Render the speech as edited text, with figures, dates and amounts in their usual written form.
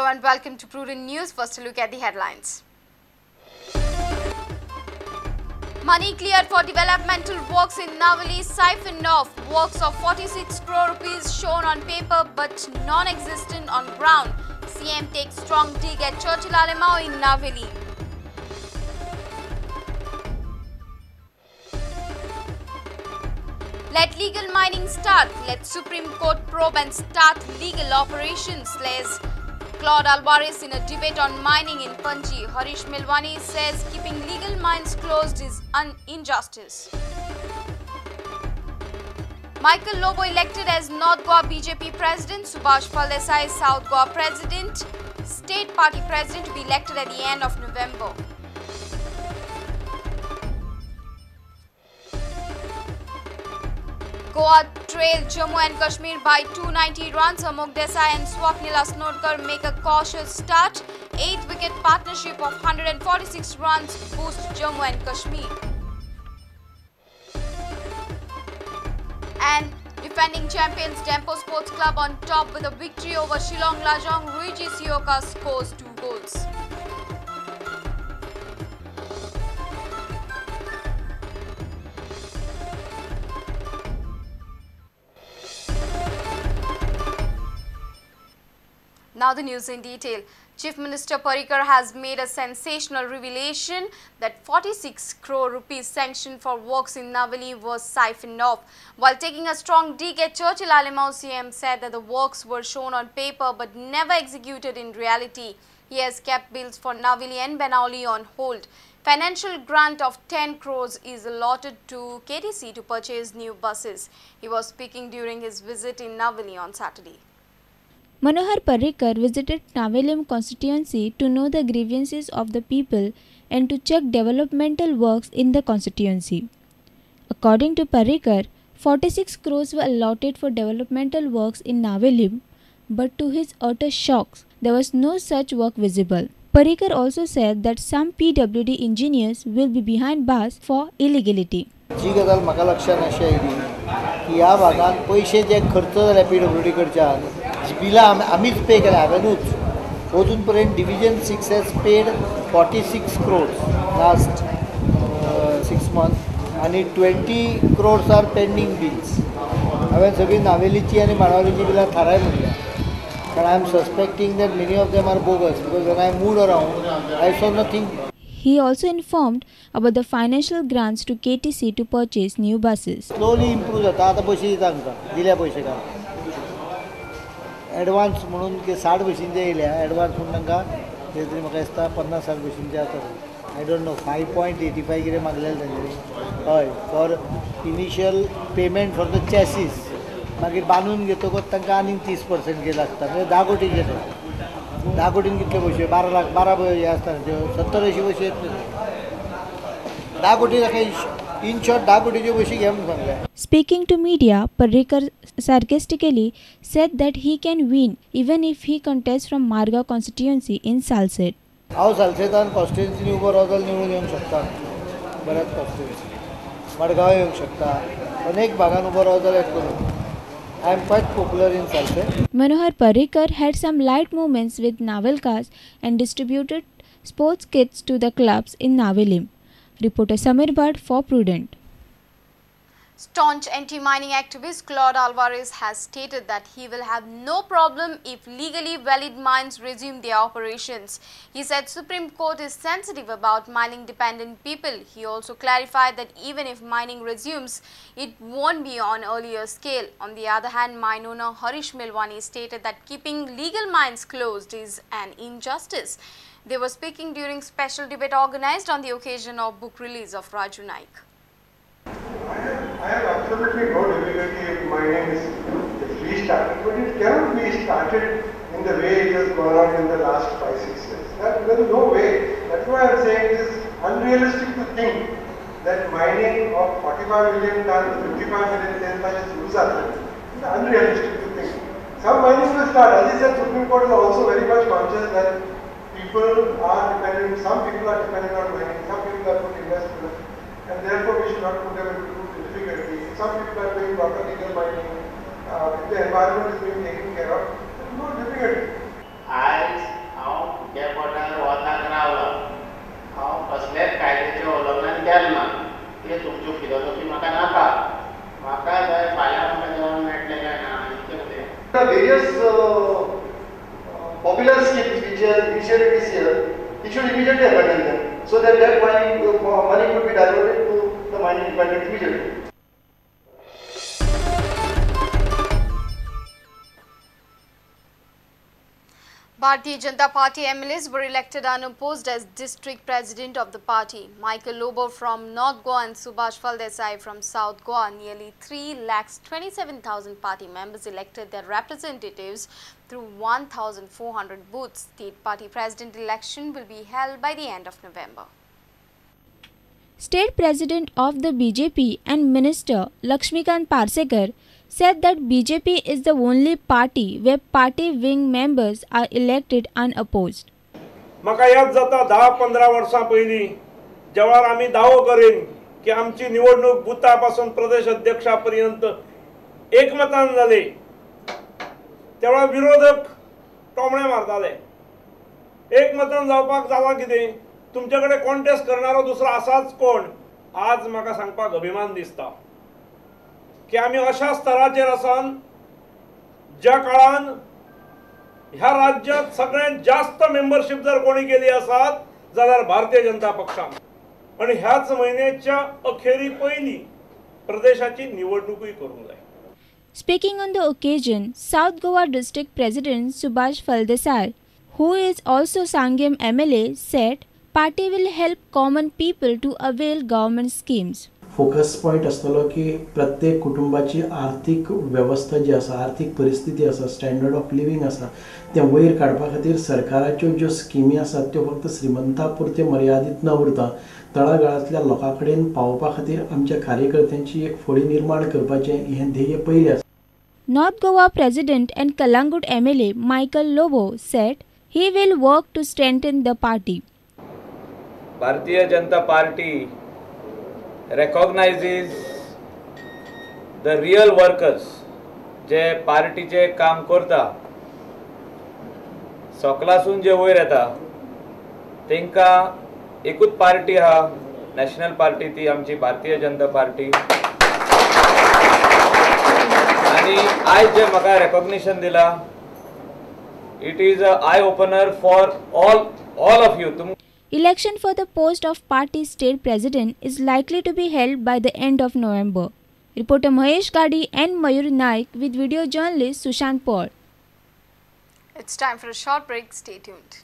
and welcome to Prudent News. First, a look at the headlines. Money cleared for developmental works in Navelim siphoned off. Works of 46 crore rupees shown on paper but non-existent on ground. CM takes strong dig at Churchill Alemao in Navelim. Let legal mining start. Let Supreme Court probe and start legal operations, says Claude Alvares in a debate on mining in Panji. Harish Melwani says keeping legal mines closed is an injustice. Michael Lobo elected as North Goa BJP president, Subhash Phaldesai South Goa president, state party president to be elected at the end of November. Goa trail Jammu and Kashmir by 290 runs. Amok Desai and Swapnil Asnodkar make a cautious start. 8th wicket partnership of 146 runs boost Jammu and Kashmir. And defending champions Dempo Sports Club on top with a victory over Shillong Lajong. Luigi Sioka scores 2 goals. Now the news in detail. Chief Minister Parrikar has made a sensational revelation that 46 crore rupees sanctioned for works in Navelim was siphoned off. While taking a strong dig at Churchill Alemao, CM said that the works were shown on paper but never executed in reality. He has kept bills for Navelim and Benaulim on hold. Financial grant of 10 crores is allotted to KTC to purchase new buses. He was speaking during his visit in Navelim on Saturday. Manohar Parrikar visited Navelim constituency to know the grievances of the people and to check developmental works in the constituency. According to Parrikar, 46 crores were allotted for developmental works in Navelim, but to his utter shock, there was no such work visible. Parrikar also said that some PWD engineers will be behind bars for illegality. जी गजाल म्हाका लक्षात अशी आयली की ह्या भागान पयशे जे खर्च जाले पीडब्ल्यूडी कडच्यान बिलां आमीच पे केल्या हांवेनूच अजून पर्यंत division 6 has paid 46 crores last 6 months आनी 20 क्रोड्स are pending bills. हांवें सगळीं नावेलीची आनी माणावलीची बिलां थाराय म्हणल्या कारण I am suspecting that many of them are bogus because when I moved around I saw nothing. He also informed about the financial grants to KTC to purchase new buses. Slowly improve जाता आतां बशी दिता आमकां दिल्या पयशे का advance म्हणून की 60 बशींचे येयल्या एडवान्स म्हणून तांकां ते तरी म्हाका दिसता 50-60 बशींचे आसा. I don't know 5.85 कितें मागलेलें तांच्यांनी हय for initial payment for the chassis. मागीर बांदून घेतकच तांकां आनीक 30% कितें लागता म्हणजे 10 कोटीचें तें 10 कोटीन कितले पयशे 12 लाख 12 हे आसता न्ही त्यो 70-80 पयशे येतले 10 कोटी ताका इन शॉर्ट 10 कोटीच्यो बशी घे म्हणून सांगलें. Speaking to media, Parrikar sarcastically said that he can win even if he contests from Margao constituency in Salcete. हांव सालसेतान कॉन्स्टिट्युएन्सीनी उबो रावलो जाल्यार निवडून येवंक शकता, बऱ्याच कॉन्स्टिट्युएन्सी मडगांव येवंक शकता, अनेक भागान उबो रावलो जाल्यार येतलो. I am quite popular in Salcete. Manohar Parrikar had some light moments with Navelkars and distributed sports kits to the clubs in Navelim. Reporter Samir Bhatt for Prudent. Staunch anti-mining activist Claude Alvares has stated that he will have no problem if legally valid mines resume their operations. He said Supreme Court is sensitive about mining dependent people. He also clarified that even if mining resumes, it won't be on earlier scale. On the other hand, mine owner Harish Melwani stated that keeping legal mines closed is an injustice. They were speaking during special debate organized on the occasion of book release of Raju Naik. I have absolutely no difficulty if mining is restarted, but it cannot be started in the way it has gone on in the last 5-6 years. There is no way. That's why I am saying it is unrealistic to think that mining of 45 million tons, 55 million tons is It is unrealistic to think. Some mining will start. As I said, Supreme Court is also very much conscious that people are dependent, some people are dependent on mining, some people are put investment, and therefore we should not put them into difficulty. Some people are doing proper legal mining, if the environment is being taken care of, there is no difficulty. As तुमच्यो philosophy म्हाका नाका, म्हाका जाय फाल्यां म्हाका जेवण मेळटलें काय ना इतलें उलया. Various popular schemes which are initiated this year, he should immediately abandon them so that that money could be diverted to the mining department immediately. Bharatiya Janata Party MLAs were elected unopposed as district president of the party. Michael Lobo from North Goa and Subhash Phaldesai from South Goa. Nearly 3,27,000 party members elected their representatives through 1,400 booths. State party president election will be held by the end of November. State President of the BJP and Minister Lakshmikant Parsekar said that BJP is the only party where party wing members are elected unopposed. म्हाका याद जाता 10-15 वर्सां पयलीं जेव्हा आमी दावो करीन की आमची निवडणूक बुथा पासून प्रदेश अध्यक्षा पर्यंत एकमतान जाली, तेव्हा विरोधक टोमणे मारताले. एकमतान जावपाक जाला कितें, तुमचे कडेन कॉन्टेस्ट करणारो दुसरो आसाच कोण? आज म्हाका सांगपाक अभिमान दिसता की आमी अशा स्तराचेर आसान ज्या काळान ह्या राज्यात सगळ्यात जास्त मेंबरशीप जर कोणी केली आसात जाल्यार भारतीय जनता पक्षान. आनी ह्याच म्हयन्याच्या अखेरी पयलीं प्रदेशाची निवडणुकूय करूंक जाय. Speaking on the occasion, South Goa District President Subhash Phaldesai, who is also Sanguem MLA, said party will help common people to avail government schemes. Focus point आसतलो की प्रत्येक कुटुंबाची आर्थीक वेवस्था जी आसा, आर्थीक परिस्थिती आसा, स्टँडर्ड ऑफ लिव्हींग आसा तें वयर काडपा खातीर सरकाराच्यो ज्यो स्किमी आसात त्यो फक्त श्रीमंता पुरत्यो मर्यादीत न उरता तळागाळांतल्या लोकां कडेन पावोवपा खातीर आमच्या कार्यकर्त्यांची एक फळी निर्माण करपाचें हें ध्येय पयलें आसा. North Goa President and Calangute MLA Michael Lobo said he will work to strengthen the party. Bharatiya Janata Party recognizes the real workers जे पार्टीचे काम करता, सकलासून जे वयर येता तेंका एकूच पार्टी आहा, नॅशनल पार्टी, ती आमची भारतीय जनता पार्टी. आनी आयज जे म्हाका रेकॉग्निशन दिला, it is a eye opener for all of you. Election for the post of party state president is likely to be held by the end of November. Reporter Mahesh Gadi and Mayur Naik with video journalist Sushant Paul. It's time for a short break. Stay tuned.